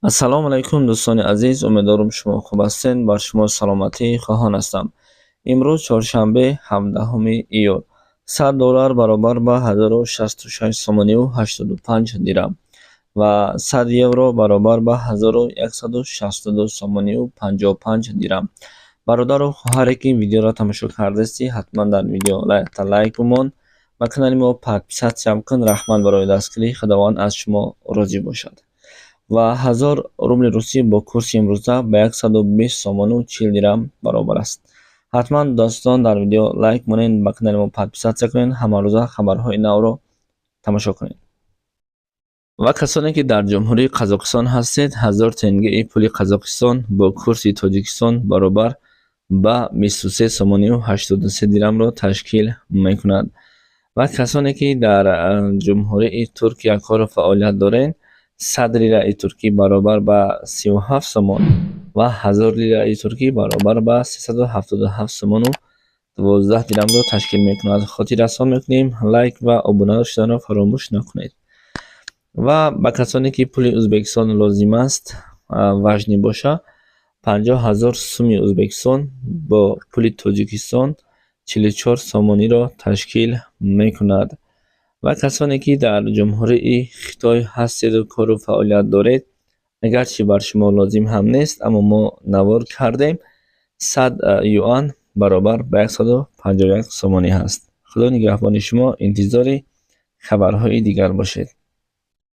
Ассалому алайкум, дӯстони азиз, умедворам, шумо хуб ҳастед. Бар шумо саломатӣ хоҳон ҳастам. Имрӯз чоршанбе, 17 июл. 100 доллар баробар ба 1066 сомониву 85 дирам ва 100 евро баробар ба 1162 сомониву 55 дирам. Бародару хоҳаре, ки видеоро тамошо кардасти, ҳатман дар видео лайк бимон ва канали мо подписаться кун. Раҳмат барои дастгирӣ, Худованд аз шумо розӣ бошад. Ва 1000 рубли русӣ бо курси имрӯза ба 120 сомону 40 дирам баробар аст. Ҳатман, дӯстон, дар видео лайк монед, ба канали мо подписаться кунед, ҳамарӯза хабарҳои навро тамошо кунед. Ва касоне, ки дар Ҷумҳурии Қазоқистон ҳастед, 1000 тенгеи пули Қазоқистон бо курси Тоҷикистон баробар ба 23 сомониву 83 дирамро ташкил мекунад. Ва касоне, ки дар Ҷумҳурии Туркия кору фаъолият доред, 100 лираи туркӣ баробар ба 37 сомон ва 1000 лираи туркӣ баробар ба 377 сомону 12 дирамро ташкил мекунад. Хотиррасон мекунем, лайк ва обуна шуданро фаромӯш накунед. Ва ба касоне, ки пули Ӯзбекистон лозим аст, важный боша, 50 000 суми Ӯзбекистон бо пули Тоҷикистон 44 сомониро ташкил мекунад. Ва касоне, ки дар Ҷумҳурии Хитой ҳастеду кору фаъолият доред, агарчи бар шумо лозим ҳам нест, аммо мо навор кардем, 100 юан баробар ба 151 сомонӣ ҳаст. Худо нигаҳбони шумо, интизори хабарҳои дигар бошед.